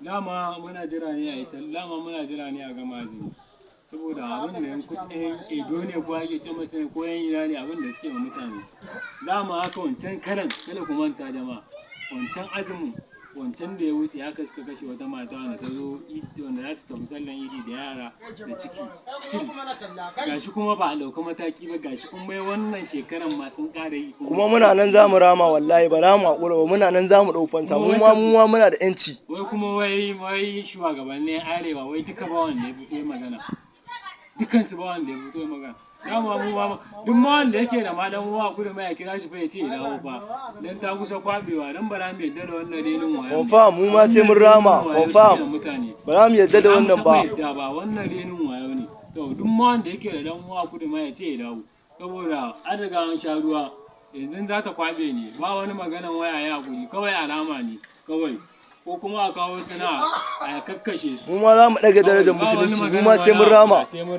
Dama muna jira ne a yi dama muna jira ne a gama azumi. Saboda abin da yan kuɗin Edo ne ko ake ce masa ko yan ina ne, abin da suke ma mutane. Dama haka wancan karan, kada ku manta jama'a. Wancan azumin, wancan da ya wuce, haka suka kashe wata mata wanda ta zo wanda za su tafi sallan Idi da yara da ciki. Still gashi kuma ba a ɗauka mataki ba, gashi kuma wannan shekaran ma sun ƙara yi. Kuma muna nan za mu rama, wallahi ba za mu haƙura ba, muna nan za mu ɗau fansa. Mu ma muna da 'yanci. Wai kuma wai shugabannin Arewa, wai duka ba wanda ya fito ya magana. Dukansu ba wanda ya fito ya magana. Dama mu ma duk ma wanda yake da ma dan uwa kudu mai, ya kira shi fa ya ce ya dawo fa, dan ta kusa kwabewa, dan ba za mu yadda da wannan renin wayo. Confirm, mu ma sai mun rama, confirm. Mutane Ba za mu yadda da wannan ba. Yadda ba, wannan renin wayo ne. To, duk ma wanda yake da dan uwa kudu ma ya ce ya dawo, saboda an riga an sha ruwa, yanzu za ta kwabe ne. Ba wani maganan waya ya hakuri, kawai alama ne kawai, ko kuma a kawo suna a kakkashe su. Mu ma za mu ɗaga darajar Ba wani Musulunci, mu maganan ma sai mun waya, rama. sai mun